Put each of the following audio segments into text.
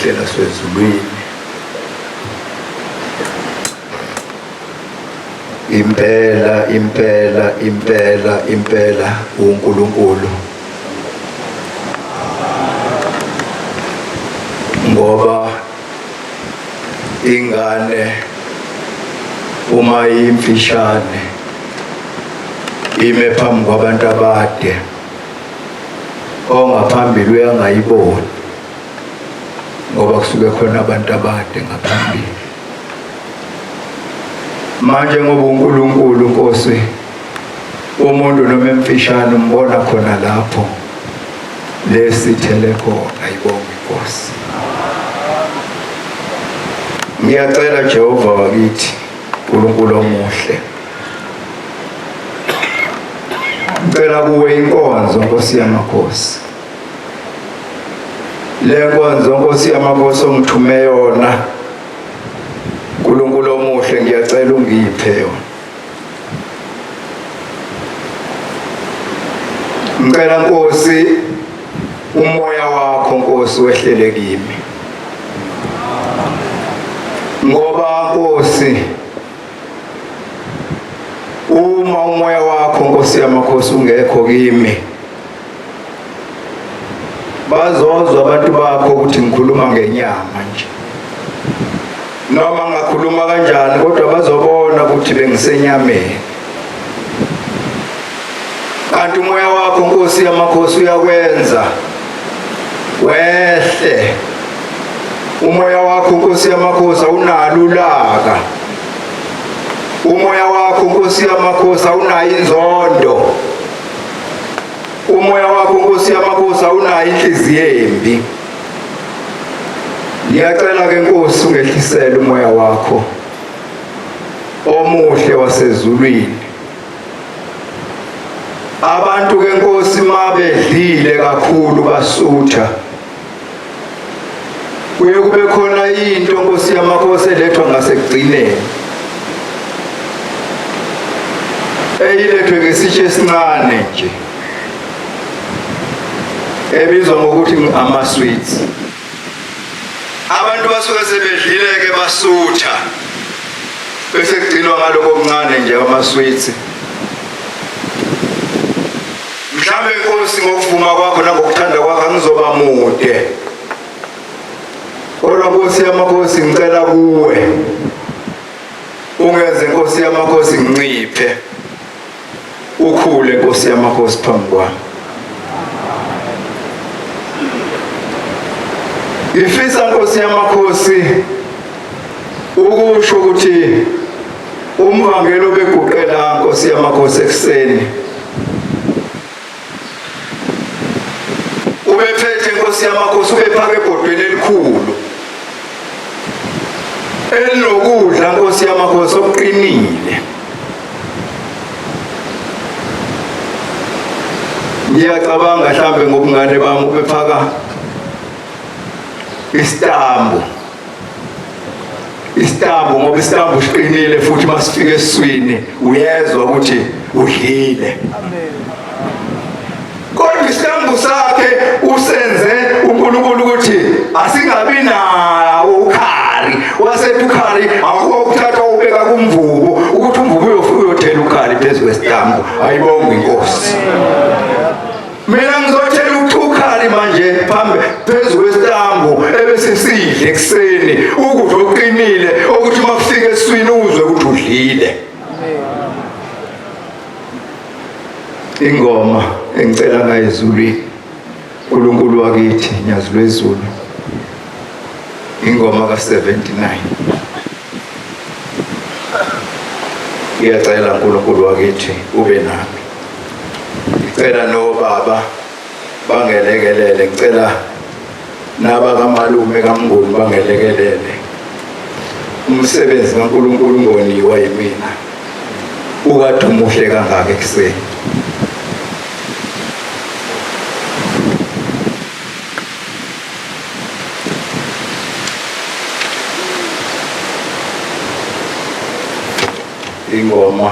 elihle lasezulwini. Impela, impela, impela, impela uNkulunkulu. Ngoba ingane uma imfishane ime phambi kwabantu abade ongaphambili uyangayiboni ngoba kusuke khona abantu abade ngaphambili. Manje ngoba uNkulunkulu Nkosi umuntu noma emfishane umbona khona lapho lesithele khona, ayibonge Nkosi. Ngiyacela Jehova wakithi, uNkulunkulu omuhle, ngicela kuwe inkonzo Nkosi yamakhosi, le nkonzo Nkosi yamakhosi ongithume yona, uNkulunkulu omuhle, ngiyacela ungiphe yona. Ngicela Nkosi umoya wakho Nkosi wehlele kimi, ngoba Nkosi uma umoya wakho Nkosi yamakhosi ungekho kimi, bazozwa abantu bakho ukuthi ngikhuluma ngenyama nje, noma ngakhuluma kanjani, kodwa bazobona ukuthi bengisenyameni. Kanti umoya wakho Nkosi yamakhosi uyakwenza wehle. Umoya wakho Nkosi yamakhosi awunalo ulaka. Umoya wakho Nkosi yamakhosi awunayo inzondo. Umoya wakho Nkosi yamakhosi awunayo inhliziyo embi. Ngiyacela ke Nkosi ungehlisele umoya wakho omuhle wasezulwini. Abantu ke Nkosi mabedlile kakhulu basutha, kuye kube khona into Nkosi yamakhosi elethwa ngasekugcineni, eyilethwe ngesitsha esincane nje ebizwa ngokuthi ama-sweets. Abantu basuke sebedlile-ke basutha, bese kugcinwa ngaloko okuncane nje ama-sweets. Mhlawumbe Nkosi ngokuvuma kwakho nangokuthanda kwakho angizoba mude, kodwa Nkosi yamakhosi ngicela kuwe ungenze Nkosi yamakhosi nginciphe, ukhule Nkosi yamakhosi phambi kwami. Ngifisa Nkosi yamakhosi ukusho ukuthi umvangeli obeguqela Nkosi yamakhosi ekuseni ubephethe Nkosi yamakhosi, ubephaka ebhodweni elikhulu elinokudla Nkosi yamakhosi okuqinile. Ngiyacabanga mhlambe ngobungane bami ubephaka isitambu, isitambu ngoba isitambu siqinile futhi masifika esiswini uyezwa ukuthi udlile. Kodwa isitambu sakhe usenze uNkulunkulu ukuthi asingabi nawo ukhari, wasethi ukhari awukuthatha ubeka kumvubu ukuthi umvubu uyofika uyothela ukhari phezu kwesitambu. Ayibongwe inkosi. Mina ngizothela ukhari manje phambi phezu kwesitambu ebese sidle ekuseni ukudla okuqinile okuthi uma kufika esiswini uzwe ukuthi udlile. Ingoma engicela ngayo ezulwini, uNkulunkulu wakithi, Nyazi lwezulu, ingoma ka-79. Ngiyacela uNkulunkulu wakithi ube nami. Ngicela nobaba bangelekelele, ngicela nabakamalume kaMnguni bangelekelele. Umsebenzi kaNkulunkulu ungoniwa yimina. Ukade umuhle kangaka ekuseni. Ingoma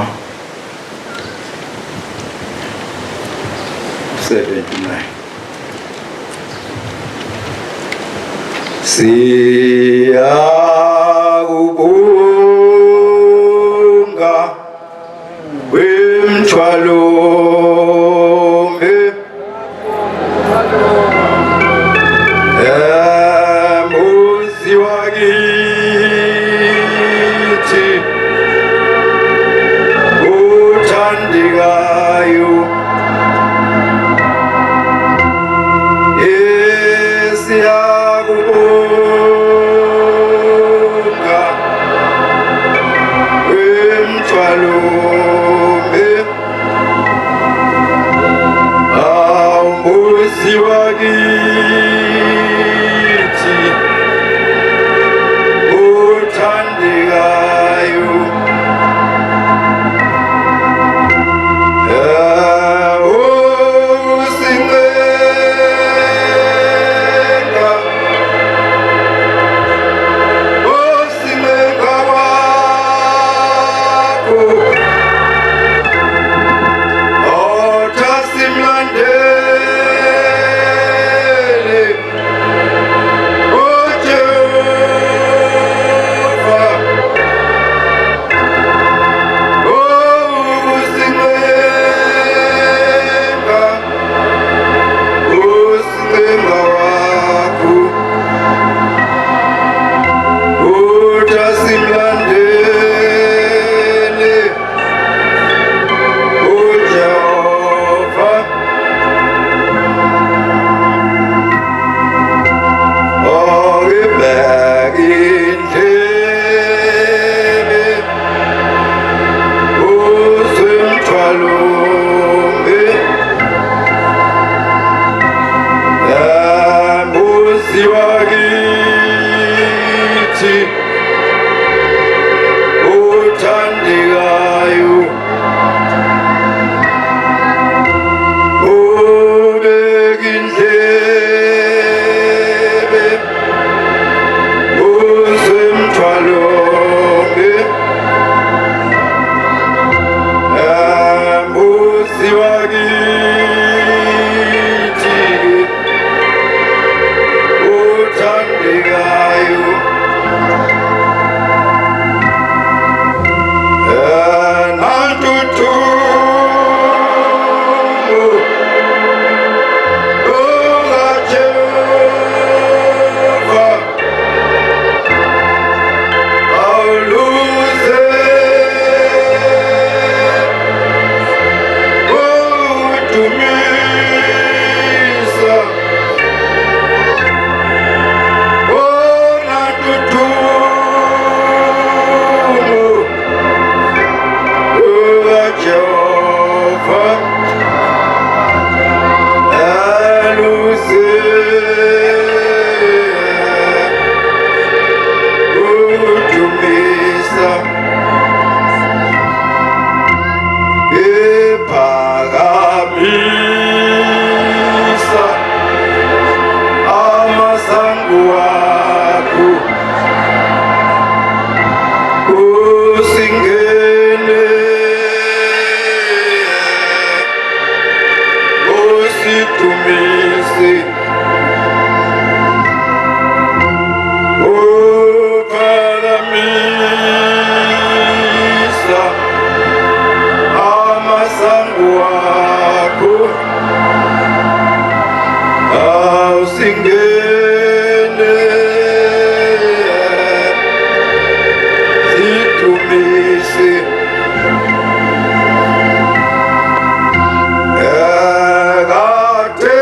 79. Siyakubonga wemthwalo Muzi wakithi uthandekayo Siyakubonga wemthwalombe awumbusi wakithi uthandekayo Usincenga, usincenga kwakho, otha simlandele, uJehova. Usincenga, usincenga wakho, uthi asimlandele uJehova. Ake indlebe uzwe mthwalombe mbusi wakithi uthandekayo ubeka indlebe uzwe mthwalombe mbusi wakithi uthandekayo nantuthuko lukaJehova awuluze udumisa onantuthuko lukaJehova aluze udumisa iphakamisa amasango akho usingene usidumise uphakamisa amasango akho awusingene sidumise ekade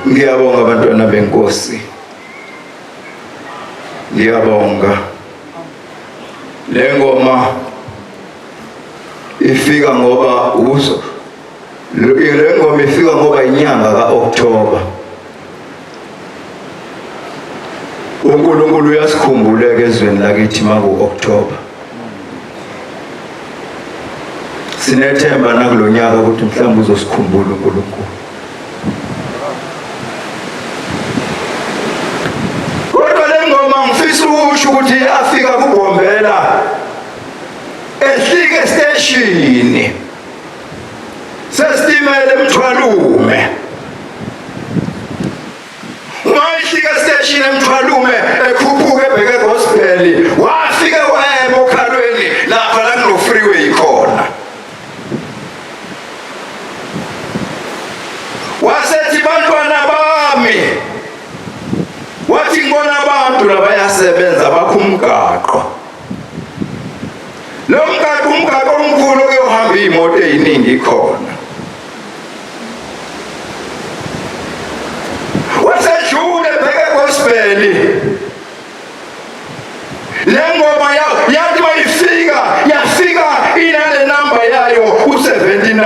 Ngiyabonga abantwana benkosi. Ngiyabonga. Le ngoma ifika ngoba uzo le ngoma ifika ngoba inyanga kaOctober. uNkulunkulu uyasikhumbuleka ezweni lakithi maku-October. Sinethemba nakulonyaka ukuthi mhlawumbe uzosikhumbula uNkulunkulu. Kodwa le ngoma ngifisa ukusho ukuthi yafika kuBombela ehlike esiteshini sesitimela emthwalume uma ehlika esiteshini emthwalume ekhuphuka ebheke gospel wafika wema okhalweni lapha la kuno freeway khona wasethi bantwana bami wathi ngibona abantu labayasebenza bakho umgaqo lo mgaqo umgaqo omkhulu okuyohamba iy'moto ey'ningi khona wasedlule bheke gospeli le ngoma yathi mayifika yafika inale namba yayo u-79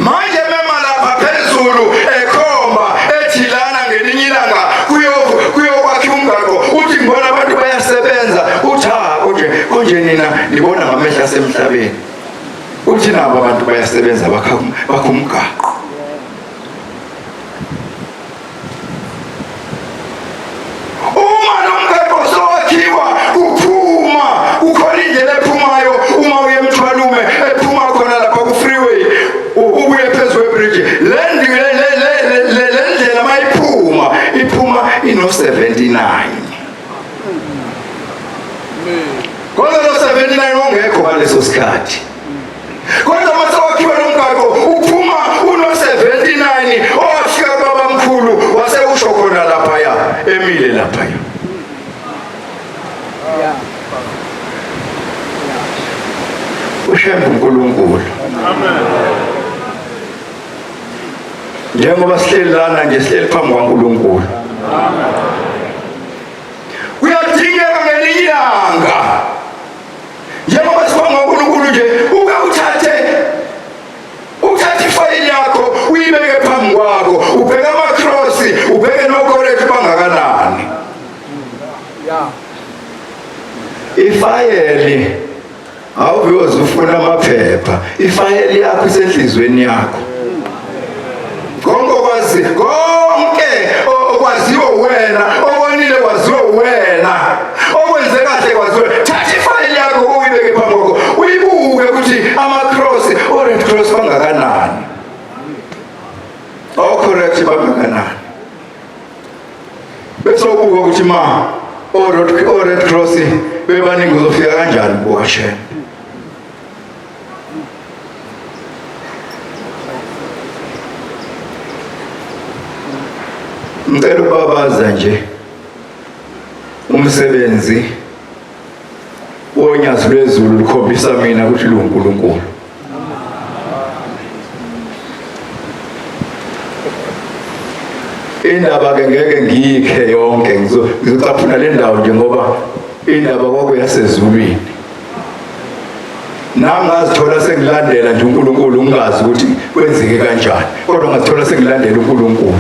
manje mema lapha phezulu ekhomba ethi lana ngelinye ilanga kuyokwakhiwa umgaqo uthi ngibona abantu bayasebenza uthi ha konje konje nina nibona ngamehlo asemhlabeni uthi nabo abantu bayasebenza bakha umgaqo Uma lo mgaqo sowakhiwa kuphuma kukhona indlela ephumayo uma uye emthwalume ephuma khona lapha ku-freeway ubuye phezu kwebridge le ndlela mayiphuma iphuma ino-79 kodwa lo 79 ongekho ngaleso sikhathi Kodwa uma sewakhiwa lo mgaqo uphuma uno-79 owafika kubabamkhulu wase usho khona laphaya emile laphaya. Ushembe uNkulunkulu. Amen. Njengoba sihleli lana nje sihleli phambi kwaNkulunkulu. Amen. Kuyadingeka ngelinye ilanga njengoba sibonga uNkulunkulu nje uke uthathe uthathe ifayili yakho uyibeke phambi kwakho ubheke ama-cross ubheke nokorethu bangakanani ifayeli awuyoze ufuna amaphepha ifayeli yakho isenhlizweni yakho konke okwazi konke okwaziwa wena okonile kwaziwa wena okwenze kahle kwaziwa thatha ifayili yakho uyibeke phambi kwakho uyibuke ukuthi ama-cross o-red cross bangakanani o-correct bangakanani bese ubuka ukuthi ma o-red cross bebaningi uzofika kanjani kuwashembe Ngicela ukubabaza nje umsebenzi wonyazi lwezulu lukhombisa mina ukuthi luNkulunkulu. Indaba ke ngeke ngiyikhe yonke ngizocaphuna le ndawo nje ngoba indaba kwakuyasezulwini. Nami ngazithola sengilandela nje uNkulunkulu ngingazi ukuthi kwenzeke kanjani kodwa ngazithola sengilandela uNkulunkulu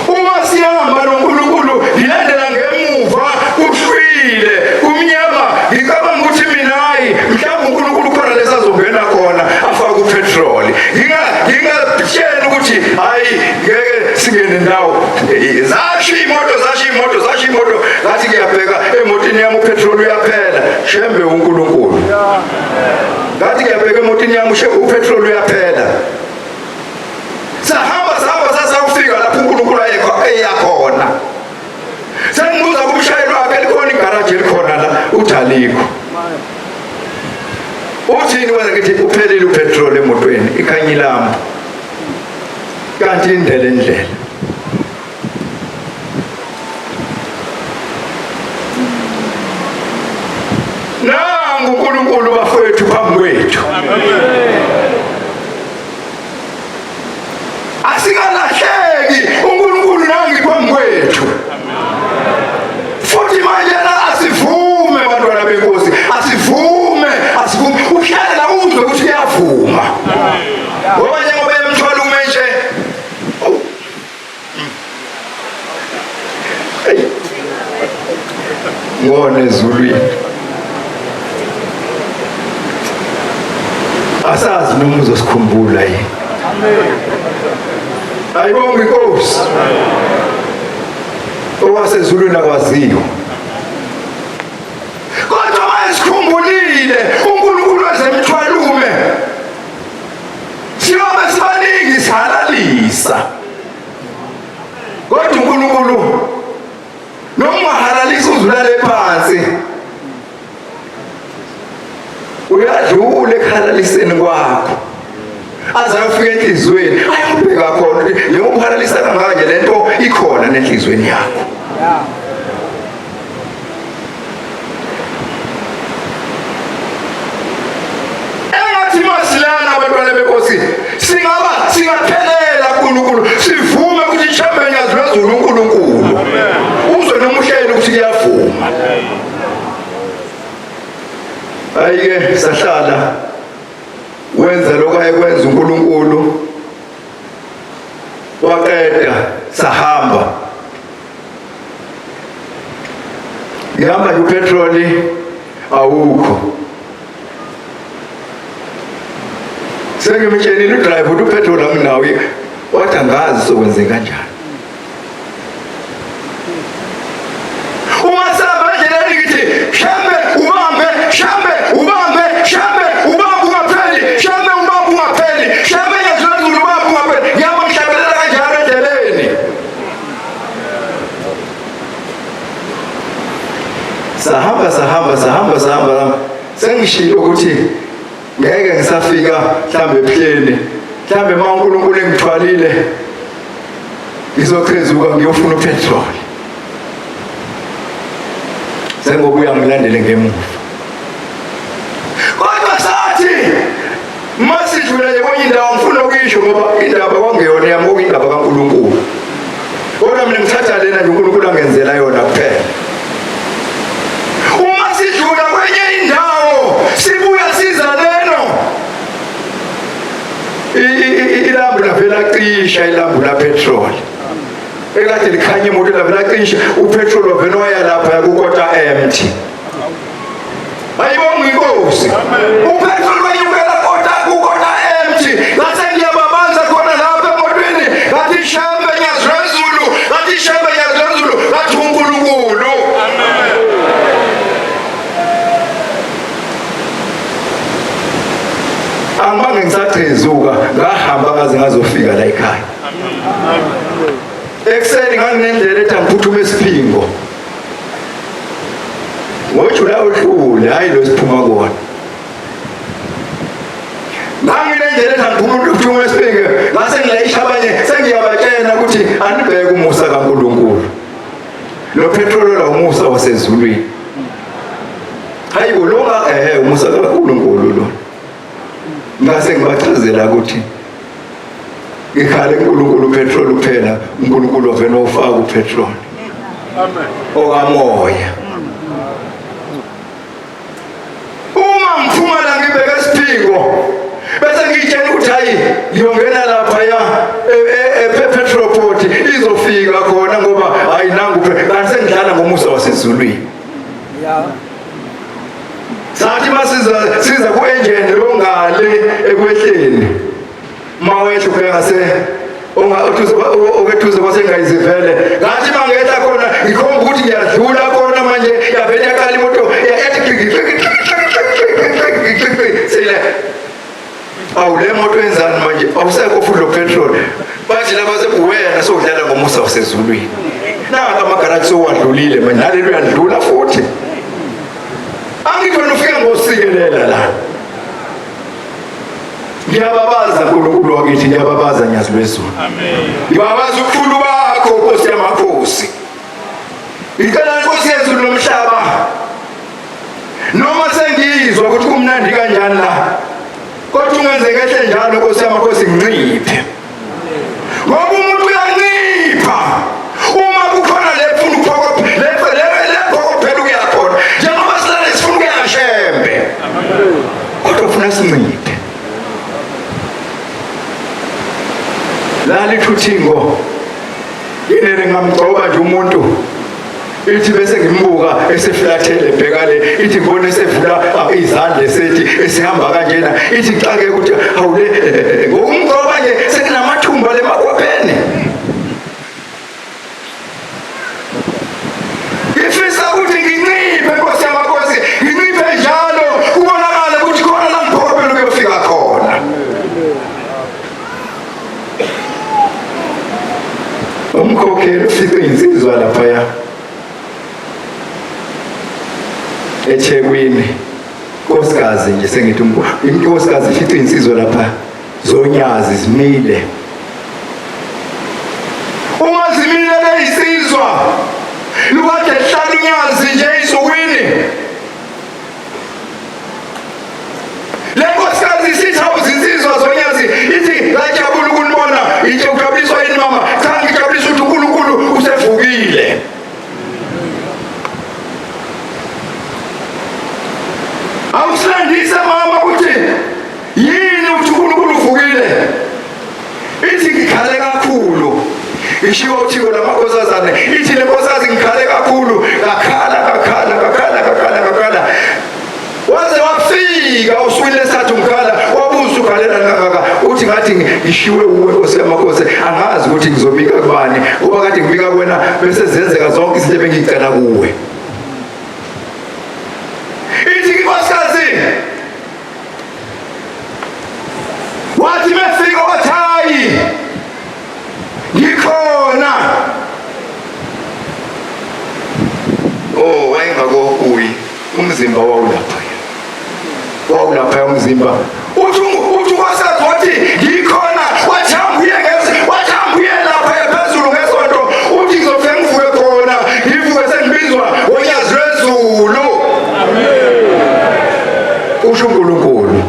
uma sihamba noNkulunkulu ngilandela ngemuva kuhlwile kumnyama ngicabanga ukuthi mina hayi mhlawumbe uNkulunkulu khona lesazongena khona afake upetroli ngingatshela ukuthi hayi ngeke singene ndawo zasho imoto zasho imoto zasho imoto ngathi ngiyabheka emotini yami upetrol uyaphela shembe uNkulunkulu ngathi ngiyabheka emotini yami upetrol uyaphela sahamba sahamba sasawufika lapho uNkulunkulu ayekho eyakhona sengibuza kumshayeli wakhe likhona igaraji elikhona la uthi alikho uthini wena ngithi uphelile upetrol emotweni ikhanya ilambu kanti indlela endlela nangu uNkulunkulu bafowethu phambi kwethu Sengona ezulwini. Asazi noma uzosikhumbula yini. Ayibonge inkosi. Owasezulwini akwaziwa. Kodwa wayesikhumbulile uNkulunkulu wezemthwalume. Siyobe sibaningi sihalalisa. Kodwa uNkulunkulu noma ungahalalisa uzulale phansi uyadlula ekuhalaliseni kwakho aze ayofika enhliziyweni ayobheka khona ukuthi njengoba uhalalisa kangaka nje le nto ikhona nenhliziyweni yakho. Engathi masilana abantwana benkosi singaba singaphelela kuNkulunkulu sivume ukuthi ishembe nyazi lwezulu uNkulunkulu uzwe noma uhleli ukuthi kuyavuma. Ayike sahlala wenza lokho ayekwenza uNkulunkulu waqeda sahamba ngihamba nje upetroli awukho sengimtshelile udriver ukuthi upetroli anginawo wathi angazi sokwenze kanjani uma sihamba endleleni ngithi shambe ubambe shambe ubambe shambe ubambe ungapheli shambe ubambe ungapheli shambe ngezulu ubambe ungapheli ngihamba ngihlabelela kanjalo endleleni. Sahamba sahamba sahamba sahamba sengishilo ukuthi ngeke ngisafika mhlambe ebuhleni mhlambe uma uNkulunkulu engithwalile ngizochezuka ngiyofuna upetrol sengobuya ngilandele ngemuva. Kodwa sathi masidlula nje kwenye indawo ngifuna ukuyisho ngoba indaba kwangeyona yami kwakuyindaba kaNkulunkulu. Kodwa mina ngithatha lena nje uNkulunkulu angenzela yona kuphela. Uma sidlula kwenye indawo sibuya siza leno ilambu lavela cisha ilambu la petrol ekade likhanya imoto lavela cisha upetrol wavela waya lapha yakukota empty. Ayibonga inkosi. UPetro wenyukela kota kukota empty. Ngase ngiyababanza khona lapha emotweni. Ngathi shembe nyazi lwezulu. Ngathi shembe nyazi lwezulu. Ngathi uNkulunkulu. Amen. Angibange ngisachezuka ngahamba ngaze ngazofika la ekhaya. Ekuseni nganginendlela ethi angiphuthume esiphingo. NgoJulayi odlule, hhayi lo siphuma kuwona. Nganginendlela ethi angiphuma ukuphuma esiphingo, ngase ngilayisha abanye sengiyabatshela ukuthi anibheke umusa kaNkulunkulu. Lo petrol la umusa wasezulwini. Hayibo lo ehe umusa kaNkulunkulu lo. Ngase ngibachazela ukuthi ngikhale uNkulunkulu upetrol kuphela, uNkulunkulu wavele wawufaka upetrol. Amen. Okamoya. Uma ngiphuma la ngibheke esiphingo bese ngitshela ukuthi hayi ngiyongena lapha ya e-petroport izofika khona ngoba hayi nangu kanti sengidlala ngomusa wasezulwini. Yeah. Sathi masiza siza ku-engine lo ngale ekwehleni mawehla ubheka ngase okethuze kwasengayizivele ngathi mangehla khona ngikhomba ukuthi ngiyadlula khona manje yavele yaqala imoto yathi sile awu le moto yenzani manje awusekho futhi lo petrol bathi laba sekuwena sowudlala ngomusa wasezulwini nanka amagaraji sowadlulile manje naleli uyadlula futhi angithi wena ufike ngosikelela la. Ngiyababaza Nkulunkulu wakithi, ngiyababaza Nyazi lwezulu. Amen. Ngibabaza ubukhulu bakho Nkosi yamakhosi. Ngicela Nkosi yezulu nomhlaba. Noma sengizwa ukuthi kumnandi kanjani la. Kodwa ungenze ngehle njalo Nkosi yamakhosi nginciphe. Ngoba umuntu uyancipha uma kukhona lefuna ukuphokophe lephokophela ukuya khona njengoba silale sifuna ukuya kaShembe kodwa ufuna sinciphe lali thuthingo inene ngamgcoba nje umuntu Ithi bese ngimbuka eseflathele bheka le, ithi ngibona esevula izandla esethi esihamba kanjena, ithi ngixake ukuthi awule ngokumgcoba nje sekunamathumba lemakhwapheni. Ngifisa ukuthi nginciphe Nkosi yamakhosi, nginciphe njalo kubonakale ukuthi khona la ngiphokophela ukuyofika khona. Umkhokheli ufice insizwa laphaya eThekwini, nkosikazi nje sengithi inkosikazi ifice insizwa lapha zonyazi zimile. Uma zimile leyinsizwa lukade lihlala unyazi nje izukwini. Le nkosikazi isithi awuzinsizwa zonyazi ithi ngajabula ukunibona ithi ujabuliswa yini mama? Cha ngijabulisa ukuthi uNkulunkulu usevukile. Awusilandise mama ukuthi yini ukuthi uNkulunkulu uvukile. Ithi ngikhale kakhulu. Ishiwo uthiko lamakhosazane ithi le nkosikazi ngikhale kakhulu ngakhala ngakhala ngakhala ngakhala ngakhala waze wafika osukwini lesithathu ngikhala wabuza ukhalela kangaka uthi ngathi ngishiwe uwe nkosi yamakhosi angazi ukuthi ngizobika kubani uba kade ngibika kuwena bese zenzeka zonke izinto ebengiyicela kuwe ithi inkosikazi wathi mefika wathi hayi ngikhona oh wayengakokuyi umzimba wawulapha wawulapha umzimba uthi uthi unkosikazi wathi ngikhona wathi hamba uye wathi hamba uye lapha phezulu ngesonto uthi ngizofike ngivuke khona ngivuke sengibizwa ngonyazi lwezulu usho uNkulunkulu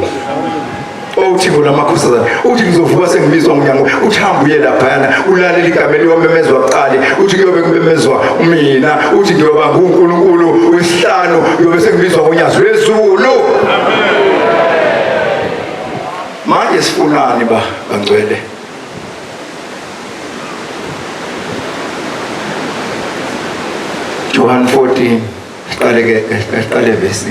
owuthiko lamakhosazana uthi ngizovuka sengibizwa ngonyango uthi hamba uye laphayana ulalela igama eliyomemezwa kuqali uthi kuyobe kumemezwa mina uthi ngiyoba nguNkulunkulu wesihlanu ngiyobe sengibizwa ngonyazi lwezulu manje sifunani ba bangcwele John 14 siqale ke siqale verse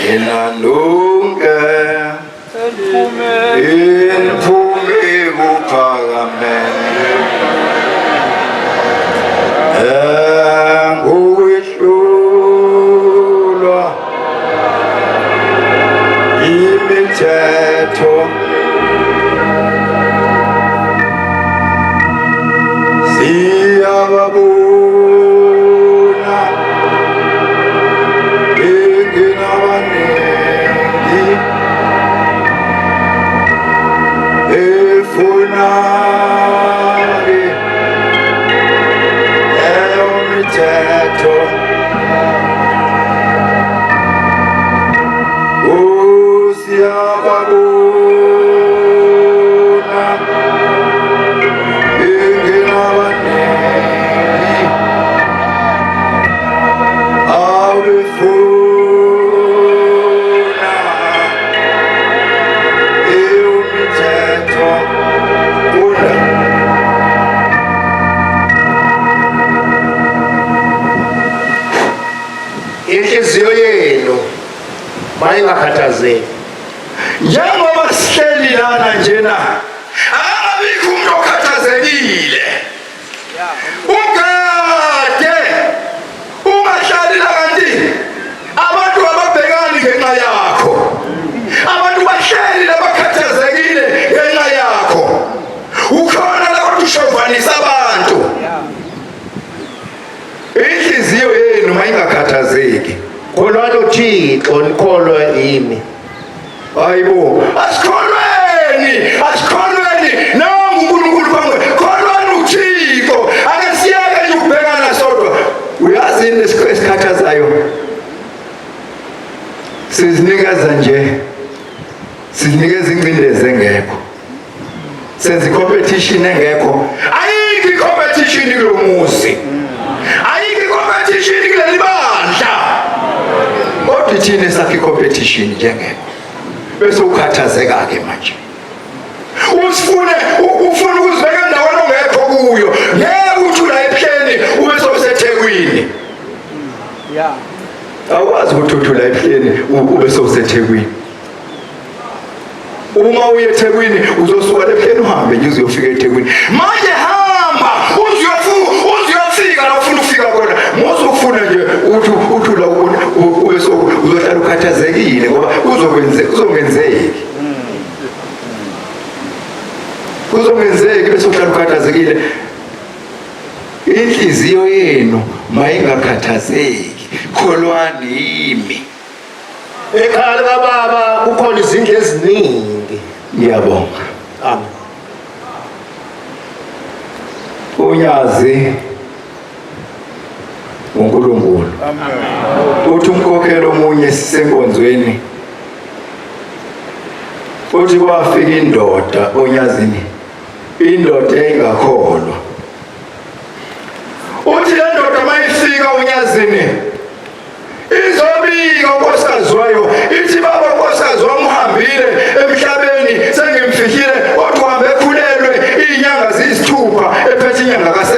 Yena lonke eliphume kuphakameni ngokwehlulwa imithetho siyababona engenabaningi efuna-ke leyo mithetho Usiyababona engenabaningi abefuna imithetho funda Inhliziyo yenu mayingakhathazeki. Njengoba sihleli lana njena akabikho umuntu okhathazekile. Ugade ungahlali la kanti abantu ababhekani ngenxa yakho. Abantu bahleli labakhathazekile ngenxa yakho. Ukhona la kodwa ushovanisa abantu. Inhliziyo yenu mayingakhathazeki. Kholwani uThixo nikholwe yimi. Hayibo, asikholweni, asikholweni nangu uNkulunkulu phambi. Kholwani uThixo, ake siyeke nje ukubhekana sodwa. Uyazi yini esikhathazayo? Sizinikeza nje sizinikeza ingcindezi engekho. Senza i-competition engekho. Ayikho i-competition kulo muzi. Ayikho i-competition kuleli bandla. Kodwa ithini esakhe i-competition njengekho. Bese ukhathazeka ke manje. Usifune ufuna ukuzibeka endaweni ongekho kuyo. okuyo. Ngeke uthi ula ebuhleni ube sowuseThekwini. Yeah. Awukwazi ukuthi uthi ula ebuhleni ube sowuseThekwini. Uma uye eThekwini uzosuka lebuhleni uhambe nje uzuyofika eThekwini. Manje hamba uzuyofika la ufuna ukufika khona. Mosufuna nje uthi uthi la ubona ube uzohlala ukhathazekile ngoba kuzokwenze kuzongenzeki. Kuzongenzeki bese uhlala ukhathazekile. Inhliziyo yenu mayingakhathazeki. Kholwani yimi. Ekhaya likababa kukhona izindlu eziningi. Ngiyabonga. Amen. Unyazi uNkulunkulu. Amen. Uthi umkhokhelo omunye sisenkonzweni. Uthi kwafika indoda onyazini. Indoda engakholwa. Uthi le ndoda mayifika onyazini Izobika unkosikazi wayo ithi baba unkosikazi wami uhambile emhlabeni sengimfihlile kodwa uhambe ekhulelwe iy'nyanga ziyisithupha ephethe inyanga ka-7.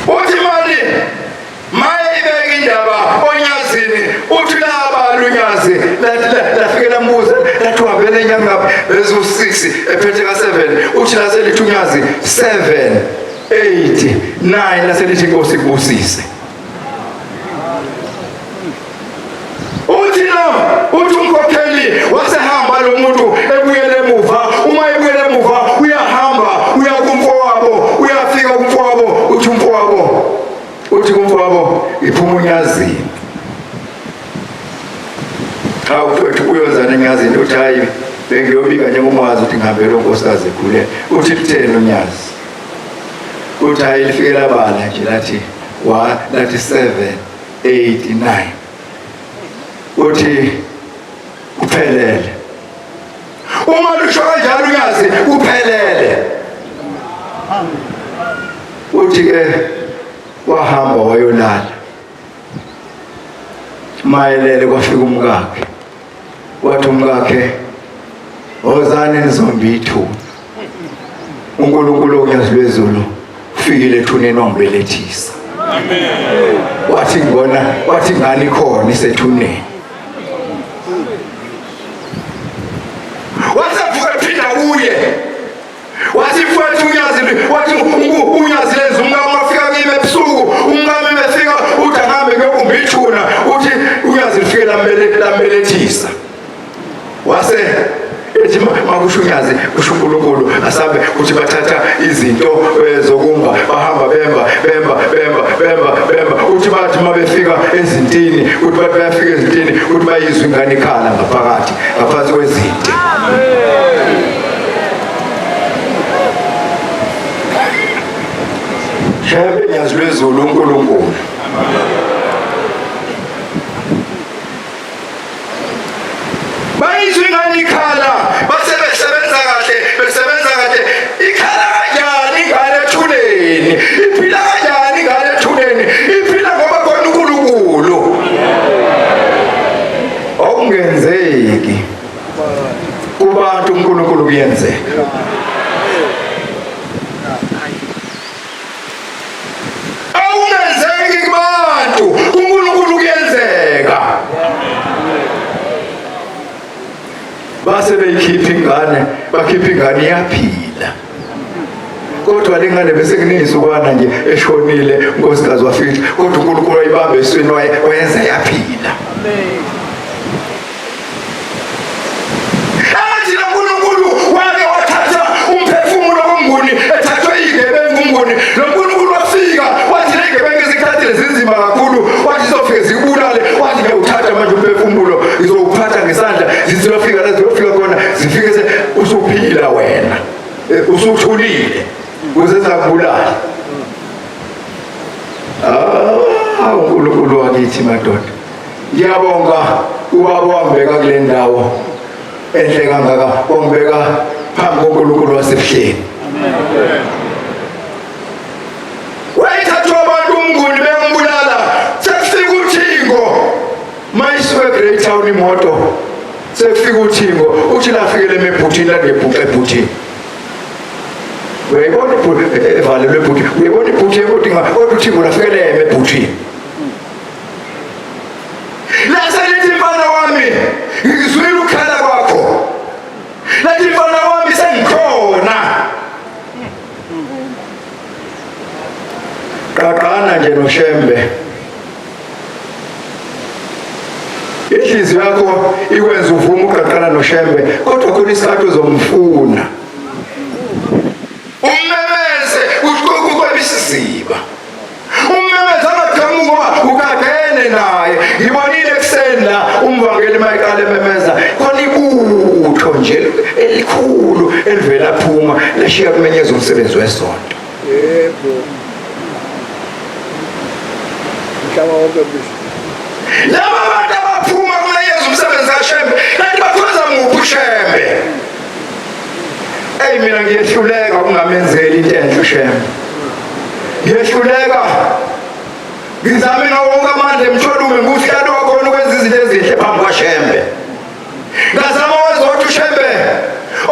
Uthi mali maye ibeke indaba onyazini uthi laba lunyazi lafike lambuza lathi uhambele enyanga eziwu-6 ephethe ka-7 uthi laselithi unyazi 7 8 9 laselithi inkosi kubusise uthi lo uthi umkhokheli wasehamba lo muntu ebuyele emuva uma ebuyele emuva uyahamba uya kumfowabo uyafika kumfowabo uthi umfowabo uthi kumfowabo iphuma unyazini cha mfowethu uyozana enyazini uthi hayi bengiyobika njengomazi ukuthi ngihambele unkosikazi ekhule uthi lutheni unyazi uthi hayi lifike labala nje lathi wa lathi 7 8 9 uthi kuphelele uma lusho kanjalo unyazi kuphelele uthi ke wahamba wayolala mayelele kwafika umkakhe wathi umkakhe wozani nizomba ithuna uNkulunkulu onyazi lwezulu ufikile ethuneni wangibelethisa amen wathi ngibona wathi ngani khona isethuneni wasevuka ephinda kuye wathi mfowethu unyazi wathi unyazi lenza umkami wafika kimi ebusuku umkami befika uthi angihambe ngiyogumba ithuna uthi unyazi lifike lambelethisa wase ethi makusho unyazi kusho uNkulunkulu asambe uthi bathatha izinto zokumba bahamba bemba bemba bemba bemba bemba uthi bathi mabefika ezintini uthi bathi bayafika ezintini uthi bayizwa ingane ikhala ngaphakathi ngaphansi kwezinti Shembe nyazi lwezulu uNkulunkulu. Bayizwa ingane ikhala base besebenza kahle besebenza kahle ikhala kanjani ingane ethuneni iphila kanjani ingane ethuneni iphila ngoba khona uNkulunkulu okungenzeki kubantu uNkulunkulu kuyenzeka Awungenzeki kubantu, uNkulunkulu kuyenzeka. Base beyikhipha ingane, bakhipha ingane iyaphila. Kodwa lengane bese kunezinsukwana nje eshonile unkosikazi wafika kodwa uNkulunkulu wayibamba eswini wayenza yaphila. Amen. Athi lo Nkulunkulu wake wathatha umphefumulo komnguni ethathwe igebengu umnguni. Lo Nkulunkulu wafika wathi le gebengu izikhathi lezinzima kakhulu wathi zofike zikubulale wathi ngiyawuthatha manje umphefumulo ngizowuphatha ngesandla zizofika la ziyofika khona zifike se usuphila wena usuthulile ukuze zingakubulali. Ah, uNkulunkulu wakithi madoda. Ngiyabonga ubaba wangibeka kule ndawo enhle kangaka, wangibeka phambi koNkulunkulu wasebuhleni. Wayethathwa abantu umnguni bembulala, sekufika uthingo mayisuke eGrey Town imoto Sekufika uthingo, uthi lafikele emebhuthini langebhuqa ebhuthini. Uyayibona ibhuthi evalelwe ebhuthini, uyayibona ibhuthi kodwa kodwa uthingo lafikele emebhuthini. Lase lithi mfana wami, ngizwile ukukhala kwakho. Lathi mfana wami sengikhona. Qaqana nje noShembe. Inhliziyo yakho ikwenza uvume uqaqana noShembe, kodwa khona isikhathi uzomfuna. Ummemeze uqokukweba isiziba. Ummemeze angaqhamuki ngoba ukagene naye. Ngibonile ekuseni la umvangeli mayiqala ememeza khona ibutho nje elikhulu elivela phuma lashiya kumenyeza umsebenzi wesonto. Yebo. Umhlaba wonke mfethu. Laba bantu abaphuma kumenyeza umsebenzi kaShembe kanti bakhonza muphi uShembe? Eyi mina ngiyehluleka ukungamenzeli into enhle uShembe. Ngiyehluleka ngizame ngawo wonke amandla emtholume nguhlalo wakhona ukwenza izinto ezinhle phambi kwaShembe. Ngazama wazothi uShembe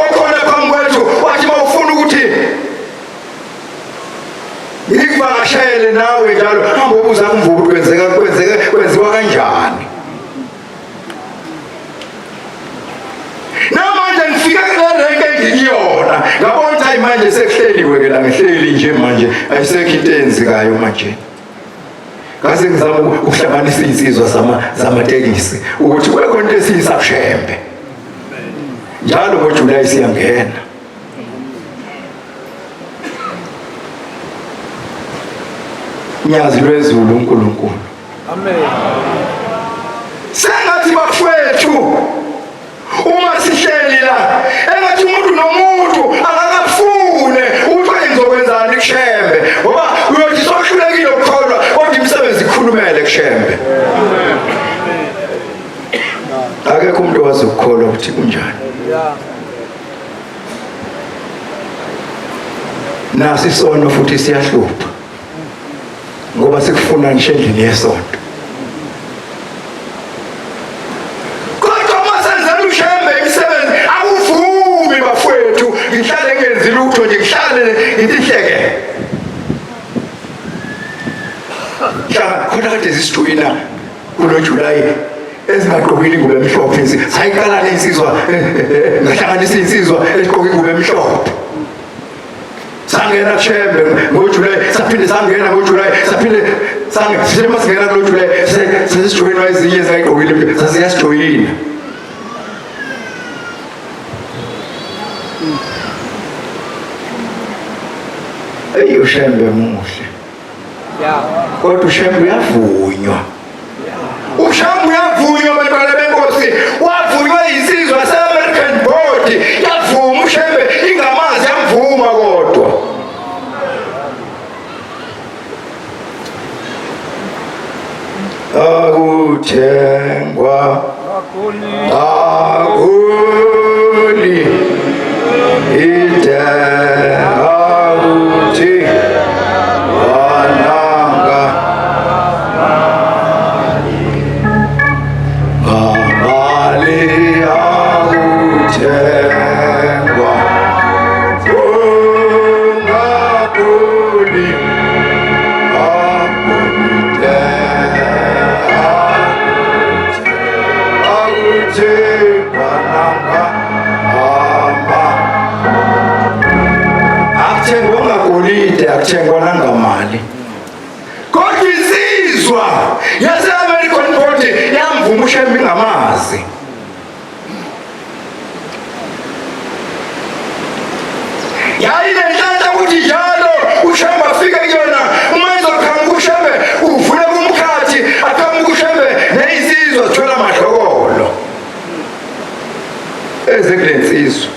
okhona phambi kwethu wathi mawufuna ukuthi ngikuvakashele nawe njalo hamba ubuza kumvubu kwenzeka kwenzeka kwenziwa kanjani namanje ngifike kule renke engikuyona ngabona ukuthi hayi manje sekuhleliwe ke la ngihleli nje manje ayisekho into eyenzekayo manje ngase ngizama ukuhlanganisa iy'nsizwa zamatekisi ukuthi kube khona into esiyisakushembe njalo ngojulayi siyangena Nyazi lwezulu uNkulunkulu. Amen. Sengathi bafwethu uma sihleli la engathi umuntu nomuntu akakafune ukuthi ngizokwenzani kushembe ngoba uyothi sohlulekile ukukholwa kodwa imisebenzi ikhulumele kushembe. Akekho umuntu owazi ukukholwa ukuthi kunjani. Yeah. Nasi isono futhi siyahlupha ngoba sikufuna ngisho endlini yesonto. Kodwa uma senzela uShembe imisebenzi akuvumi bafowethu, ngihlale ngenzi lutho nje, ngihlale ngithi hleke. Khona kade zisijoyina kulo July ezingagqokile ingubo emhlophe sayiqala le insizwa ngahlanganisa insizwa egqoke ingubo emhlophe sangena kushembe ngoJuly saphinde sangena ngoJuly saphinde sangena masingena kulo July sesijoyinwa ezinye ezingayigqokile sasiyasijoyina Eyi uShembe muhle. Kodwa uShembe uyavunywa. UShembe uyavunywa bantwana benkosi. Wavunywa insizwa yase-American Board. Yavuma uShembe ingamazi yamvuma kodwa. Akuthengwa akuli ide akuthi wananga ngamali akuthengwa ungakuli akuli Akuthengwa ngagolide, akuthengwa nangamali. Kodwa insizwa yase-American Board yamvuma uShembe ingamazi. Yayinenhlanhla ukuthi njalo uShembe afike kuyona uma ezoqhamuka uShembe uvule kumkhathi aqhamuka uShembe neyinsizwa zithola amadlokolo eze kule nsizwa.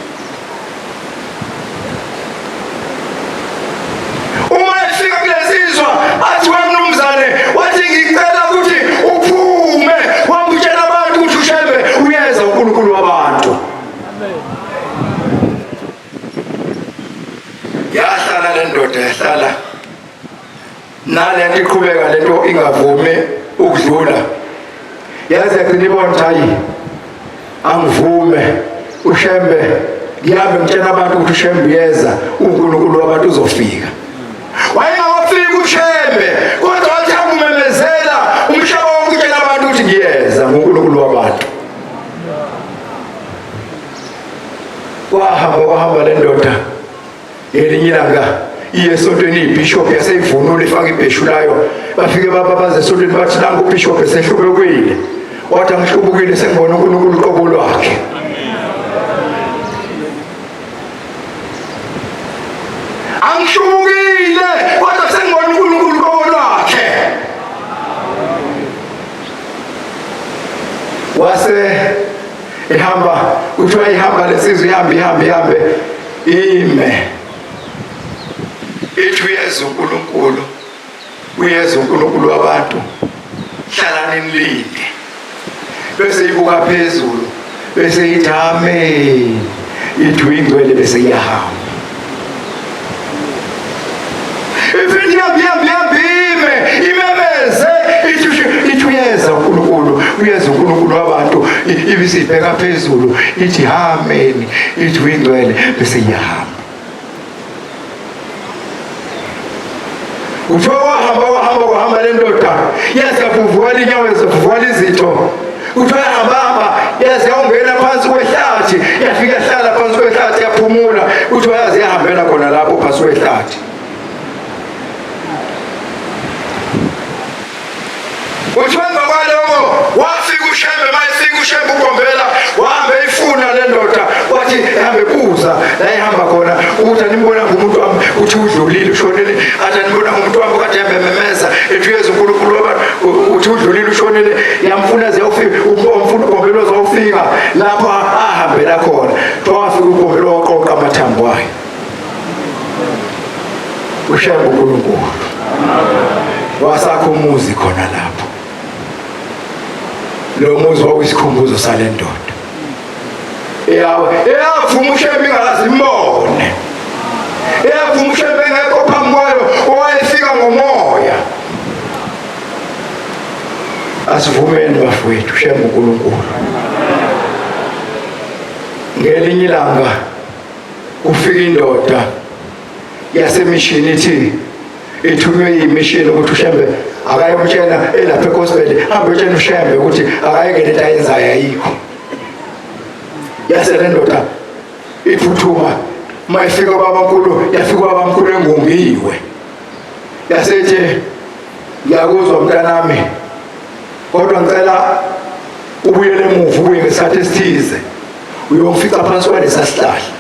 Uma efika kule nsizwa athi wemnumzane wathi ngicela ukuthi uphume wamutshela abantu ukuthi uShembe uyeza uNkulunkulu wabantu. Yahlala le ndoda yahlala nalento iqhubeka lento ingavumi ukudlula yaze yagcina ibona ukuthi hayi Angivume uShembe ngihambe ngitshela abantu ukuthi uShembe uyeza, uNkulunkulu wabantu uzofika. Wayengakafiki uShembe kodwa wathi akumemezela umhlaba wonke utshela abantu ukuthi ngiyeza nguNkulunkulu wabantu. Wahamba wahamba le ndoda ngelinye ilanga iye esontweni ibishop yaseyivunula ifaka ibheshu layo bafike bababaza esontweni bathi nangu ubishop esehlubekile wathi angihlubukile sengibona uNkulunkulu uqobo lwakhe angihlubukile kodwa sengibona uNkulunkulu uqobo lwakhe wase ihamba kuthiwa ihamba lesizwe ihambe ihambe ihambe ime ithi uyeza uNkulunkulu uyeza uNkulunkulu wabantu hlalani nilinde bese ibuka phezulu bese ithi amen ithi uyingcwele bese iyahamba iphinde ihambe ihambe ihambe ime imemeze ithi ithi uyeza uNkulunkulu uyeza uNkulunkulu wabantu ibisibheka phezulu ithi amen ithi uyingcwele bese iyahamba Kuthiwa wahamba wahamba kwahamba le ndoda yaze yavuvuka inyawo yavuvuka izitho kuthiwa yahamba hamba yaze yawungena phansi kwehlathi yafika yahlala phansi kwehlathi yaphumula kuthiwa yaze yahambela khona lapho phansi kwehlathi Kuthiwa emva kwaloko wafika uShembe, mayefika uShembe uGombela wahambe eyifuna le ndoda, wathi ehambe buza la ehamba khona ukuthi animbona ngumuntu wami, uthi udlulile ushonile, athi animbona ngumuntu wami kade ehambe ememeza ethi uyeza uNkulunkulu wabantu, uthi udlulile ushonile, yamfuna ze yawufika umfuna uGombela wazawufika lapho ahambela khona, kuthiwa wafika uGombela waqoqa amathambo ayo. uShembe uNkulunkulu wasakha umuzi khona lapho lo muzi wawuyisikhumbuzo sale ndoda eyavuma uShembe ingakaze imbone eyavuma uShembe engekho phambi kwayo owayefika ngomoya asivumeni bafowethu Shembe uNkulunkulu ngelinye ilanga kufika indoda yasemishini ithi ithunywe yimishini ukuthi uShembe akayomtshela elapha egospel hambe uyotshela uShembe ukuthi akayeke lento ayenzayo ayikho yase le ndoda iphuthuma uma ifika babamkhulu yafika babamkhulu engungiwe yasethi ngiyakuzwa mntanami kodwa ngicela ubuyele emuva ubuye ngesikhathi esithize uyomfica phansi kwalesa sihlahla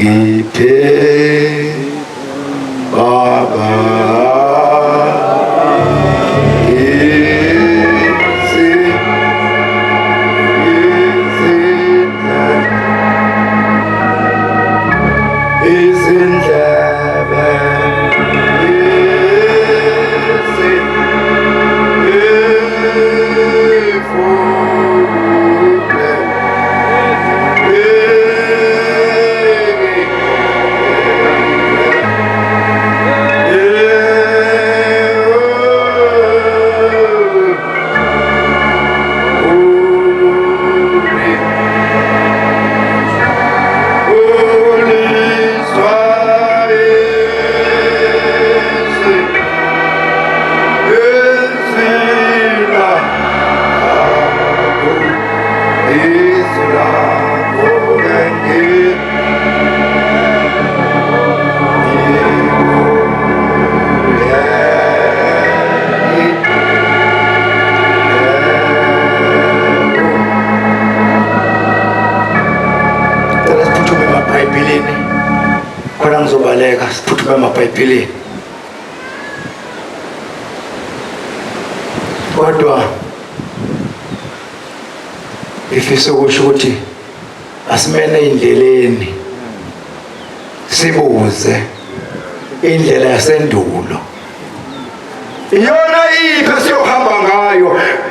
ngiphe baba Izindlebe Cela siphuthume emabhayibhelini khona ngizobaleka siphuthume emabhayibhelini kodwa ngifisa ukusho ukuthi asimene endleleni sibuze indlela yasendulo iyona iphi esiyohamba ngayo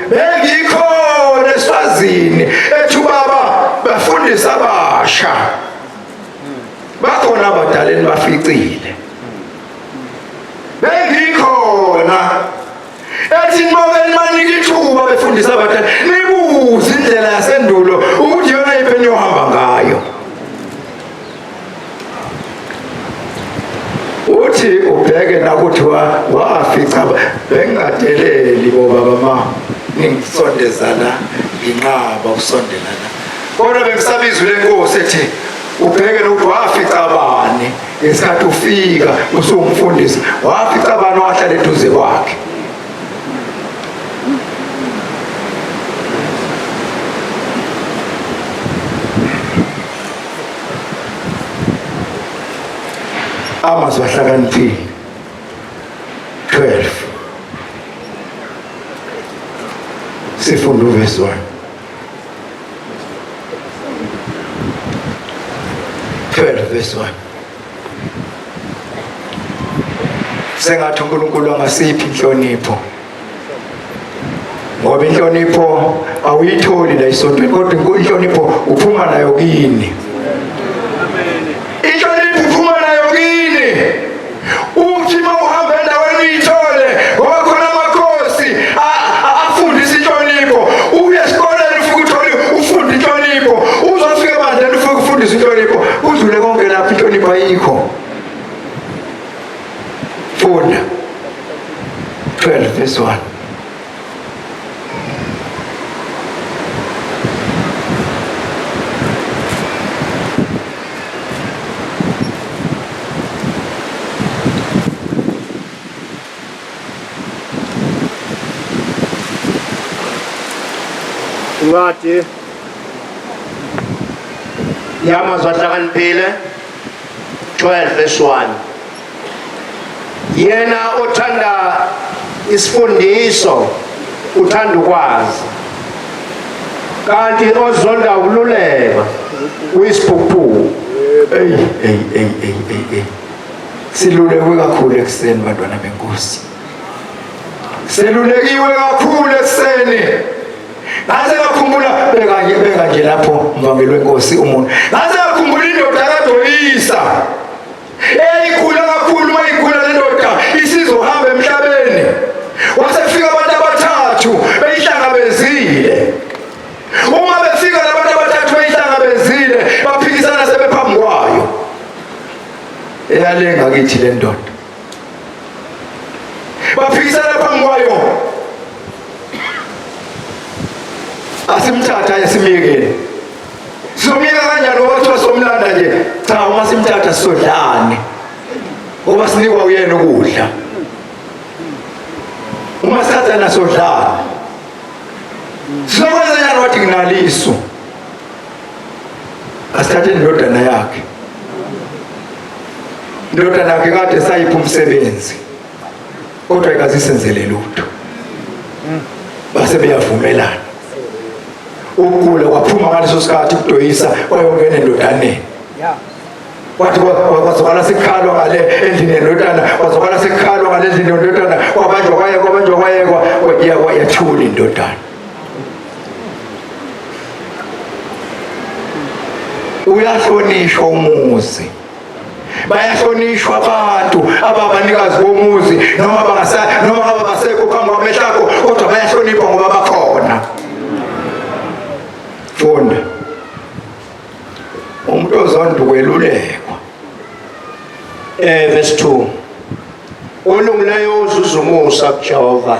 bengikhona eswazini ethi ubaba bafundisa abasha bakhona abadaleni baficile bengikhona Ethi niboke nibanike ithuba befundisa abadala, nibuze indlela yasendulo ukuthi yona yiphi eniyohamba ngayo. Uthi ubheke nakuthi wafica bengadeleli bobaba ma ningisondeza la nginqaba ukusondela la kodwa bengisaba izwi lenkosi ethi ubheke nokuthi wafica bani ngesikhathi ufika usuwumfundisi wafica bani wahlala eduze kwakhe. Amazwi ahlakaniphile 12 sifunda uvesi 1 12 verse 1. Sengathi uNkulunkulu angasiphi inhlonipho, ngoba inhlonipho awuyitholi la esontweni, kodwa inhlonipho uphuma nayo kini. Inhlonipho uphuma nayo kini. Uthi uma uhamba endaweni uyithole, ngoba khona amakhosi afundisa inhlonipho. Uye esikoleni ufike uthole ufunde inhlonipho, uzofika ebandleni ufike ufundise inhlonipho, udlule konke lapho inhlonipho ayikho. Funda 12 verse 1. Incwadi yamazwi ahlakaniphile 12 verse 1. Yena othanda isifundiso uthanda ukwazi, kanti ozonda ukululeka uyisiphukuphuku. Ey ey ey ey ey ey. Silulekwe kakhulu ekuseni bantwana benkosi. Selulekiwe kakhulu ekuseni. Ngaze ngakhumbula beka nje beka nje lapho mvangeli wenkosi umuntu. Ngaze ngakhumbula indoda kaDoyisa. Eyayikhula kakhulu uma ikhula le ndoda isizohamba emhlabeni. Wasefika abantu abathathu beyihlangabezile. Uma befika labantu abathathu beyihlangabezile baphikisana sebephambi kwayo. Eyalenga kithi le ndoda. Baphikisana phambi kwayo. Asimthatha esimyekele. Sizomyeka kanjani ngoba kuthiwa somlanda nje? Cha, uma simthatha sizodlani? Ngoba sinikwa uyena ukudla. Uma sithatha nasodlani. Sizokwenza njani wathi nginalisu? Asithathe indodana yakhe. Indodana yakhe kade sayipha umsebenzi. Kodwa ikazisenzele lutho. Base beyavumelana. Ukugula kwaphuma ngaleso sikhathi kudoyisa kwayongena endodaneni. Wathi kwazwakala sekukhalwa ngale endlini yendodana, kwazwakala sekukhalwa ngale endlini yendodana, kwabanjwa kwayekwa, kwabanjwa kwayekwa, yathula indodana. Uyahlonishwa umuzi. Bayahlonishwa abantu ababanikazi bomuzi noma bangasa noma ababasekho phambi kwamehlo akho, kodwa bayahlonipha ngoba bakhona. Funda. Umuntu ozonda ukwelulekwa. Verse 2. Olungileyo uzuza umusa kuJehova.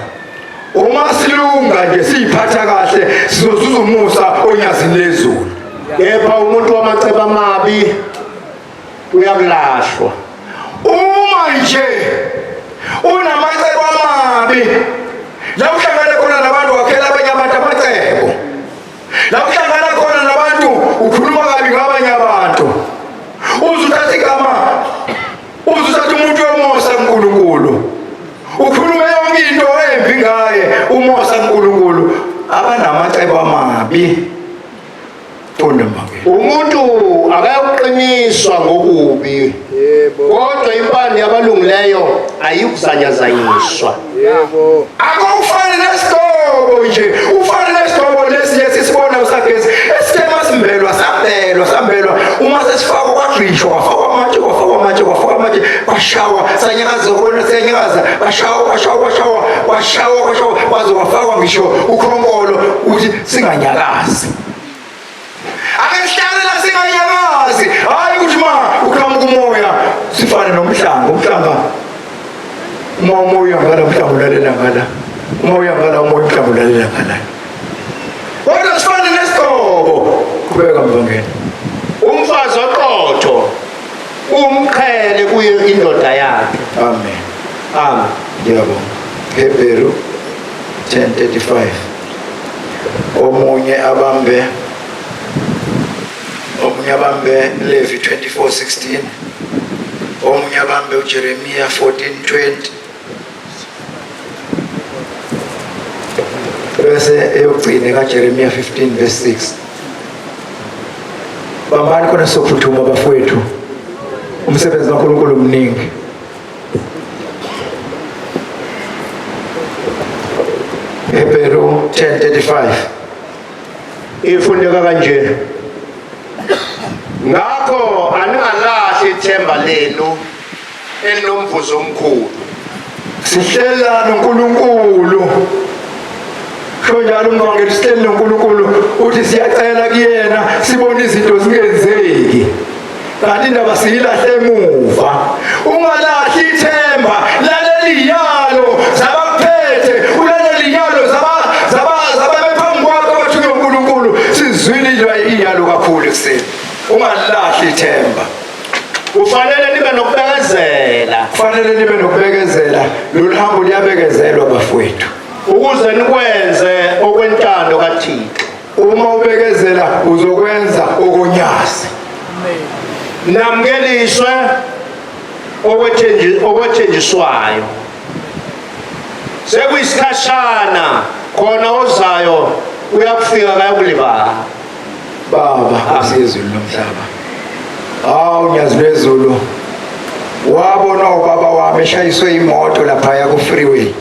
Uma silunga nje siyiphatha kahle sizozuza umusa onyazini lezulu. Kepha umuntu wamacebo amabi uyakulahlwa. Uma nje unamacebo amabi, la uhlangana khona nabantu wakhela abanye abantu amacebo, la uhlangana khona nabantu ukhuluma kabi ngabanye abantu, uze uthathe igama, uze uthathe umuntu yomosa kuNkulunkulu, ukhulume yonke into embi ngaye, umosa kuNkulunkulu. Abanamacebo amabi. Funda mbange. Umuntu akayokuqiniswa ngokubi. Yebo. Kodwa impande yabalungileyo ayikuzanyazanyiswa. Yebo. Akufani nesidobo nje, ufane nesidobo lesi esisibona usagezi esithe masimbelwa sambelwa sambelwa. Uma sesifakwa kwagqishwa, kwafakwa amatshe, kwafakwa amatshe, kwafakwa amatshe, kwashawa, sanyakaza kona siyanyakaza, kwashawa, kwashawa, kwashawa, kwashawa, kwashawa, kwaze kwafakwa ngisho ukhonkolo ukuthi singanyakazi. Ake sihlale la singanyakazi, hhayi ukuthi ma uqhamuka umoya sifane nomhlanga, umhlanga uma umoya ngala umhlanga ulalela ngala, uma uya ngala umoya umhlanga ulalela ngala. Kodwa sifane nesigqoko. Qhubeka mvangeli. Umfazi oqotho umqhele kuyo indoda yakhe. Amen. Amen. Ngiyabonga. Hebheru 10:35. Omunye abambe omunye abambe Levi 24:16. Omunye abambe uJeremiya 14:20. Bese eyokugcina kaJeremiya 15 verse 6. Bambani khona sophuthuma bafowethu. Umsebenzi kaNkulunkulu mningi. Hebheru 10:35. Ifundeka kanje. Ngakho aningalahli ithemba lenu elinomvuzo omkhulu. Sihlela noNkulunkulu. Sho njalo umvangeli sihleli noNkulunkulu uthi siyacela kuyena sibone izinto zingenzeki. Kanti indaba siyilahle emuva. Ungalahli ithemba, lalela iyalo zabakuphethe, ulalela iyalo zaba zaba zababephambi kwakho abathunywe uNkulunkulu. Sizwile iyalo kakhulu ekuseni. Ungalahli ithemba. Kufanele nibe nokubekezela. Kufanele nibe nokubekezela. Lolu hambo luyabekezelwa bafowethu. Ukuze nikwenze okwentando kaThixo. Uma ubekezela uzokwenza okonyazi. Namukeliswe okwethenjiswayo. Sekuyisikhashana khona ozayo uyakufika kayokulibala. Baba Nkosi yezulu nomhlaba. Hawu nyazi lwezulu. Wabona ubaba wami eshayiswe imoto laphaya ku freeway.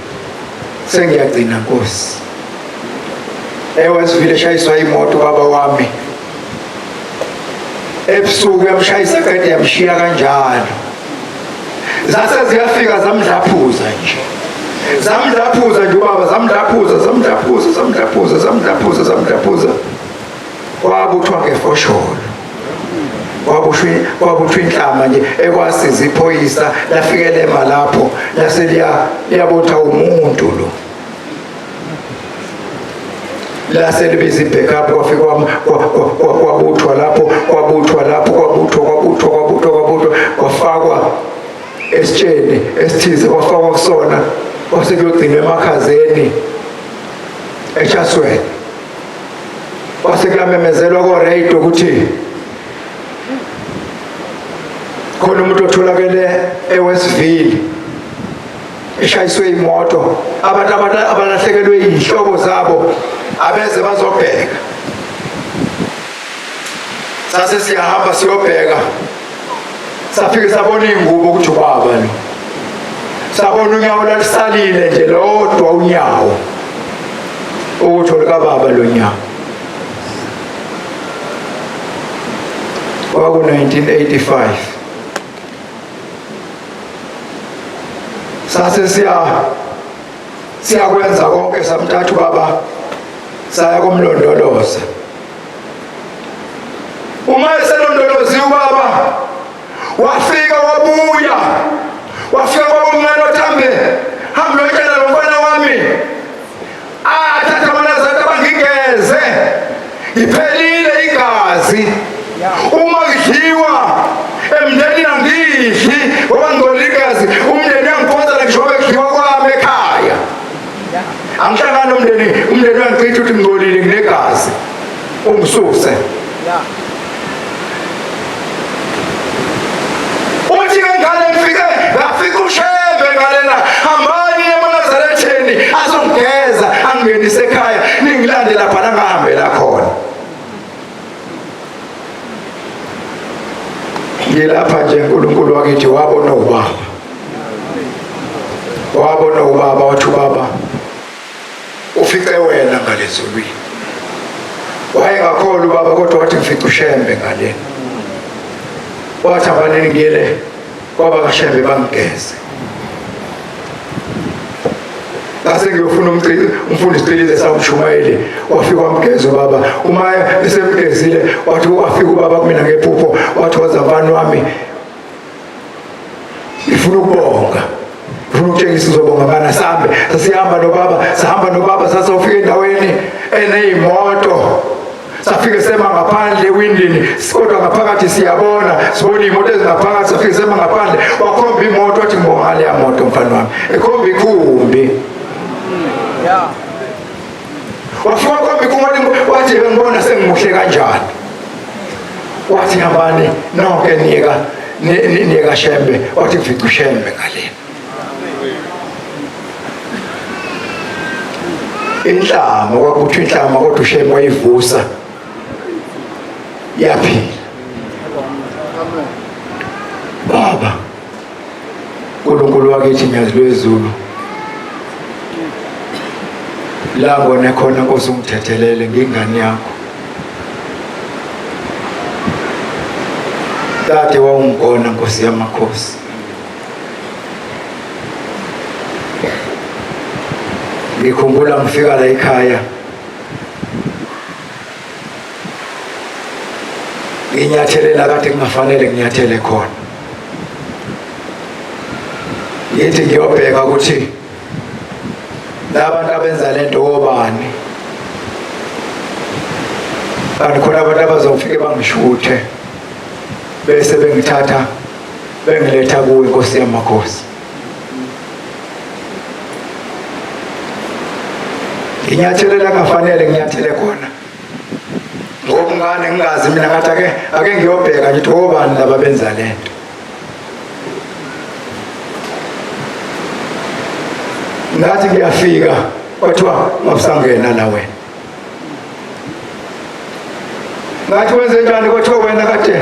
Sengiyagcina Nkosi. EWestville eshayiswa imoto ubaba wami. Ebusuku yamshayisa qede yamshiya kanjalo. Zase ziyafika zamdlaphuza nje. Zamdlaphuza nje ubaba zamdlaphuza zamdlaphuza zamdlaphuza zamdlaphuza zamdlaphuza. Kwabuthwa ngefosholo. Kwabuthwa kwabuthwa inhlama nje ekwasiza iphoyisa lafike lema lapho lase liyabotha umuntu lo. Lase libiza i-backup kwafika kwabuthwa lapho kwabuthwa lapho kwabuthwa kwabuthwa kwabuthwa kwabuthwa kwafakwa esitsheni esithize kwafakwa kusona kwase kuyogcinwa emakhazeni eChatsworth. Kwase kuyamemezelwa ko-radio ukuthi khona umuntu otholakele eWestville eshayiswe imoto, abantu abalahlekelwe iy'hlobo zabo abeze bazobheka. Sase siyahamba siyobheka, safike sabona iy'ngubo ukuthi ubaba lo, sabona unyawo lalisalile nje lodwa unyawo ukuthi olukababa lo nyawo. Kwaku-1985 sase siya siyakwenza konke samthatha ubaba saya komlondoloza. Uma eselondoloziwe ubaba wafika wabuya, wafika kwabomncane othambe hambe uyotshela lo mfana wami athatha amanazareth abangigeze ngiphelile igazi uma ngidliwa emndenini angidli ngoba ngigcola igazi umndeni uyangiphonsela ngisho ngoba kudliwa kwami ekhaya angihlangani nomndeni umndeni uyangichitha ukuthi ngingcolile nginegazi ungisuse uthi ke ngale ngifike ngafika ushembe ngalena hambani emanazaretheni azongigeza angingenise ekhaya ningilande lapha langahambela khona ngilapha nje uNkulunkulu wakithi wabona ubaba wabona ubaba wathi ubaba ufice wena ngalezulwini wayengakholwa ubaba kodwa wathi ngifice ushembe ngalena. Wathi abanini ngiyele kwaba kaShembe bangigeze. Ngase ngiyofuna umfundisi Cilize sawumshumayeli, wafika wamgeza ubaba. Uma esemgezile wathi wafika ubaba kumina ngephupho, wathi woza mfana wami, ngifuna ukubonga, ngifuna ukutshengisa uzobonga bana sambe. Sasihamba nobaba, sahamba nobaba, sasofika endaweni eneyimoto, safike sema ngaphandle ewindini, kodwa ngaphakathi siyabona, sibona iy'moto ezingaphakathi. Safike sema ngaphandle, wakhomba imoto, wathi ngibonga ngaleya moto mfana wami, ekhomba ikhumbi. Wafika wakhomba ikhumbi, wathi bengibona sengimuhle kanjani. Wathi hambani nonke niyeka niyeka Shembe, wathi ngifica uShembe ngalena. Inhlama kwakuthiwa inhlama, kodwa uShembe wayivusa yaphila. Baba uNkulunkulu wakithi, Nyazi lwezulu, la ngone khona Nkosi ungithethelele, ngingane yakho. Kade wawungibona Nkosi yamakhosi. Ngikhumbula ngifika la ekhaya nginyathelela kade kungafanele nginyathele khona, ngithi ngiyobheka ukuthi labantu abenza lento obani, kanti khona abantu abazofike bangishuthe bese bengithatha bengiletha kuwe Nkosi yamakhosi. Nginyathelela ngafanele nginyathele khona ngobungane, ngingazi mina, ngathi ake ngiyobheka ngithi obani laba benza lento. Ngathi ngiyafika kwathiwa mawusangena la wena. Ngathi wenze njani? Kwathiwa wena kade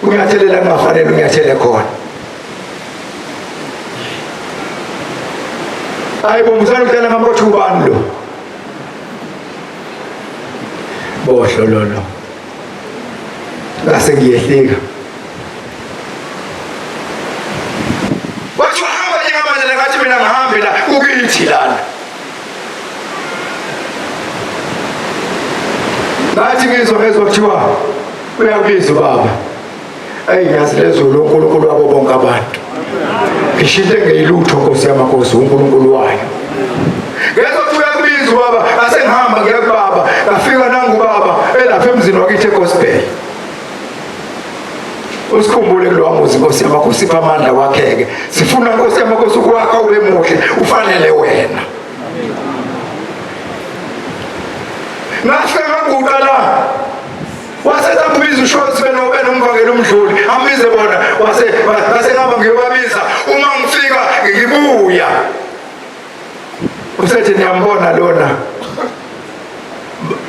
unyathelela kungafanele unyathele khona. Hayi bo, mzali udlala ngami, kwathi ubani lo? Bohlo lolo. Ngase ngiyehlika. Wathi hamba njengamanje, ngathi mina ngihambe la kukithi lana. Ngathi ngizwa ngezwa kuthiwa uyakubiza ubaba. Eyi Nyazi lezulu, uNkulunkulu wabo bonke abantu. Ngisho into engeyilutho Nkosi yamakhosi, uNkulunkulu wayo. Ngezwa kuthiwa uyakubiza ubaba, ngase ngihamba ngiya kubaba. Ngafika nangu ubaba elapha emzini wakithi eGospel. Usikhumbule kulowa muzi Nkosi yamakhosi, sipha amandla wakheke. Sifuna Nkosi yamakhosi ukwakha ube muhle, ufanele wena. Ngafika ngaguqa la. Wase ambiza uShozi benomvangeli umdluli, ambize bona, wase ngase ngihamba ngiyobabiza. Uma ngifika ngibuya, usethi niyambona lona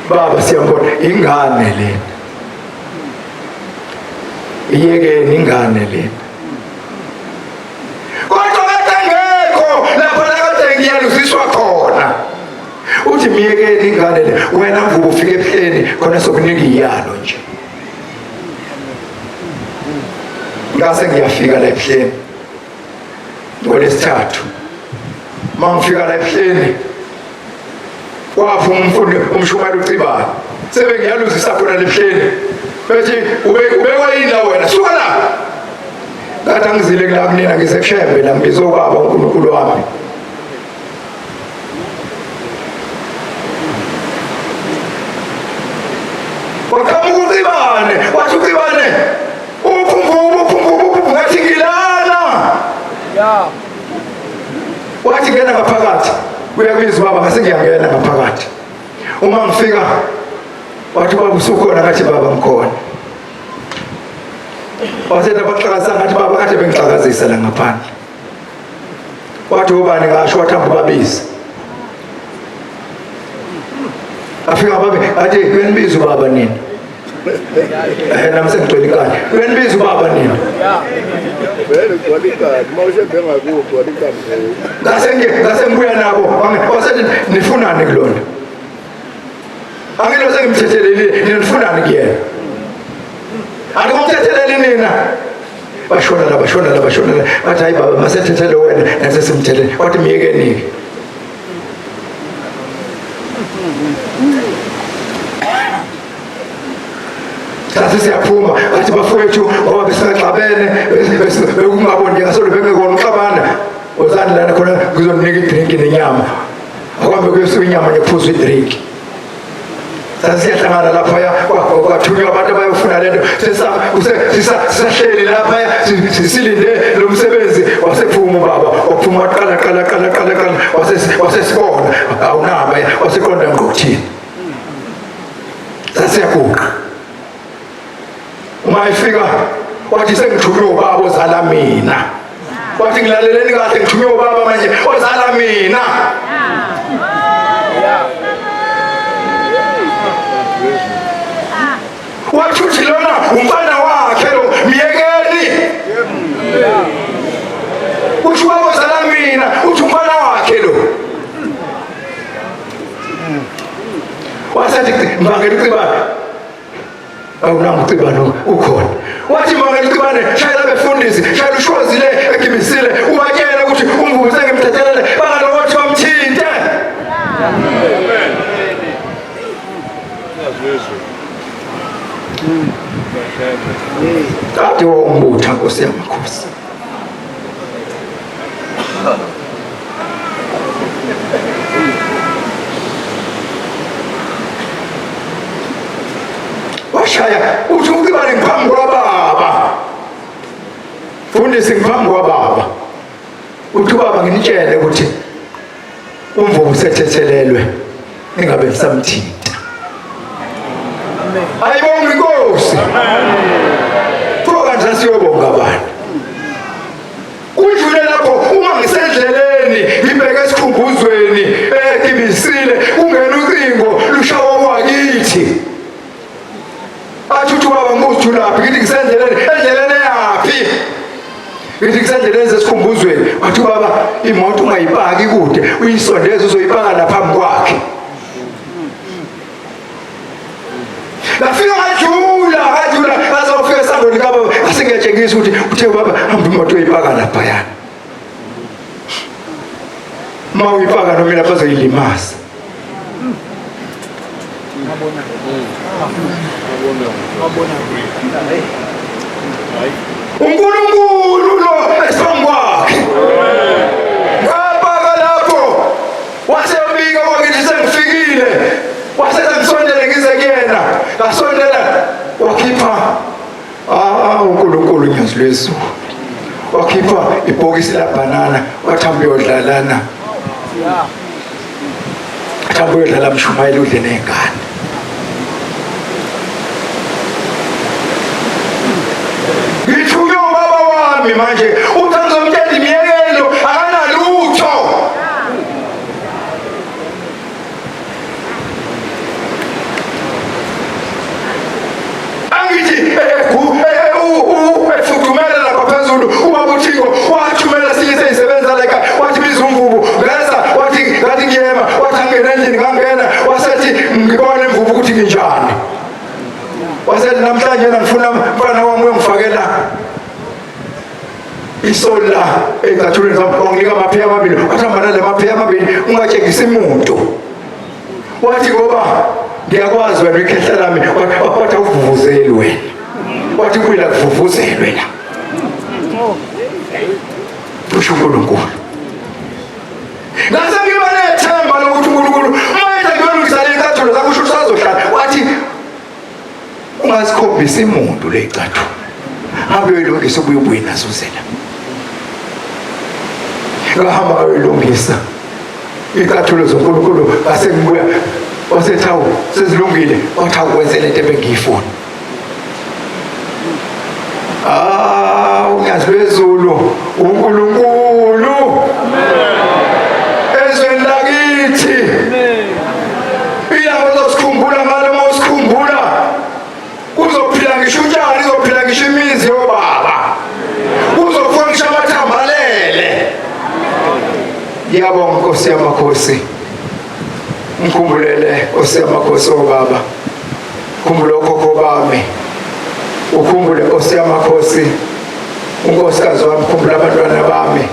baba, siyambona, ingane lena, iyekeni ingane lena. Kodwa kade ngekho lapha kade ngiyaluziswa khona. Uthi miyekeni ingane le, wena mvubu ufike ebuhleni khona sokunika iyalo nje. Ngase ngiyafika la ebuhleni ngolesithathu. Uma ngifika la ebuhleni kwaphuma umfundi umshumayeli uCibane, sebe ngiyaluzisa khona lebuhleni, bethi ubekwa yini la wena, suka la. Ngathi angizile kula kunina, ngize kuShembe la, ngibize ubaba uNkulunkulu wami. Waqhamuka uCibane, wathi uCibane uphumbuka uphumbuka uphumbuka, ngathi ngilana. Wathi ngena ngaphakathi, uyakubiza ubaba, ngase ngiyangena ngaphakathi. Uma ngifika wathi baba usukhona, ngathi baba ngikhona. Wasethi abaxakazisa, ngathi baba kade bengixakazisa la ngaphandle. Wathi ubani? Ngasho, wathi hamba ubabize. Afika babe, athi uyanibiza ubaba nina. Nami sengigcwele inkani. Uyanibiza ubaba nina. Vele ugcwala inkani, uma uShembe engakuwe ugcwala inkani vele. Ngase ngibuya nabo, wasethi nifunani kulona? Angilo sengimthethelelile, nina nifunani kuyena? Angikumthetheleli nina. Bashona la, bashona la, bashona la. Bathi hayi baba, masethethele wena nathi simthethe. Wathi miyekeni-ke. Sathi siyaphuma, bathi bafowethu ngoba besingaxabene, bekungaboni njengasolo bengekona uxabana. Wozani lana khona ngizoninika idrinki nenyama. Akuhambe kuyosuka inyama nje kuphuzwe idrinki. Sasiyahlangana laphaya, kwathunywa abantu abayofuna le nto. Sisahleli laphaya silinde lo msebenzi, wasephuma ubaba, waphuma waqala qala qala qala qala, wasesibona awunaba, waseqonda ngqo kuthina. Sasiyaguqa. Uma efika wathi sengithunywe ubaba ozala mina. Wathi ngilaleleni kahle, ngithunywe ubaba manje ozala mina. Wathi uthi lona umfana wakhe lo, myekeni. Uthi ubaba ozala mina, uthi umfana wakhe lo. Wasethi mbangela ucibane. Awunanga ucibane ukhona. Wathi mbangela ucibane, shayela abefundisi, shayela ushozi le egibisile, ubatshele ukuthi umvubu sengimthethelele, bangalokothi bamthinte. Kade wawumbutha Nkosi yamakhosi. Washaya uthi ucibane ngiphambi kwababa. Fundisi ngiphambi kwababa. Uthi ubaba nginitshele ukuthi umvubu usethethelelwe ningabe nisamthinta. Ayibonge inkosi. Pho kanti sasiyobonga bani? Kudlule lapho uma ngisendleleni ngibheke esikhumbuzweni egibisile kungena ucingo lushawa kwakithi. Athi uthi ubaba ngikuthulaphi ngithi ngisendleleni endleleni eyaphi? Ngithi ngisendleleni zesikhumbuzweni. Wathi ubaba imoto ungayipaki kude uyisondeze uzoyipaka laphambi kwakhe. Ngafika ngajula ngajula ngaze ngafika esangweni kababa ngase ngiyatshengisa ukuthi uthe baba hamba imoto uyipaka laphayana. Uma uyipaka noma lapha bazoyilimaza. uNkulunkulu lo esiphambi kwakhe. Ngapaka lapho wasebika kwakithi sengifikile, wasesengisondele ngize kuyena, ngasondela wakhipha uNkulunkulu nyazi lwezulu, wakhipha ibhokisi labhanana wathi hamba uyodlalana, athi hamba uyodlala mshumayeli udle ney'ngane. Ngithunywe ubaba wami manje uthi angizomtshela imiyekelo akanalutho. Angithi efudumele lapha phezulu ubaba uThingo wathumela sinye seyisebenza la ekhaya wathi biza umvubu ngeza wathi ngathi ngiyema wathi angena endlini ngangena wasethi ngibone imvubu ukuthi nginjani wasethi namhlanje ngifuna mfana wami uyongifakela isoli la ey'cathulweni zami wanginika amapheya amabili wathi hamba nale mapheya amabili ungatshengisi muntu wathi ngoba ngiyakwazi wena ikhehla lami wathi awuvuvuzeli wena wathi kuyila kuvuvuzelwe la kusho uNkulunkulu ngase ngiba nethemba lokuthi uNkulunkulu uma ethe ngiyolungisa ley'cathulo zakho usho usazohlala wathi ungazikhombisi muntu ley'cathulo hambe uyoyilungisa ubuye ubuye nazo uze la ngahamba ngayoyilungisa icathulo zonkulunkulu ngase ngibuya wasethi hawu sezilungile wathi awukwenze lento ebengiyifuna ah unyazi lwezulu uNkulunkulu ezweni lakithi ilanga ozosikhumbula ngalo uma usikhumbula kuzophila ngisho utshani izophila ngisho imizi yobaba kuzofa ngisho amathambo alele ngiyabonga nkosi yamakhosi ngikhumbulele nkosi yamakhosi obaba khumbule okhokho bami ukhumbule nkosi yamakhosi Unkosikazi wami, khumbula abantwana bami.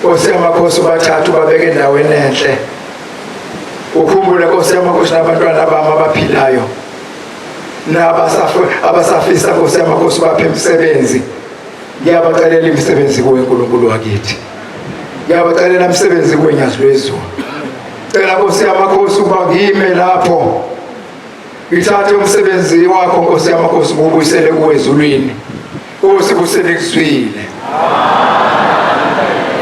Nkosi yamakhosi, ubathathu babeke endaweni enhle. Ukhumbule Nkosi yamakhosi nabantwana bami abaphilayo abasafisa Nkosi yamakhosi baphe imisebenzi. Ngiyabacelela imisebenzi kuwe Nkulunkulu wakithi. Ngiyabacelela imisebenzi kuwe Nyazi lwezulu. Cela Nkosi yamakhosi ukuba ngime lapho ngithathe umsebenzi wakho Nkosi yamakhosi ngubuyisele kuwe ezulwini. Nkosi kuselekuzwile.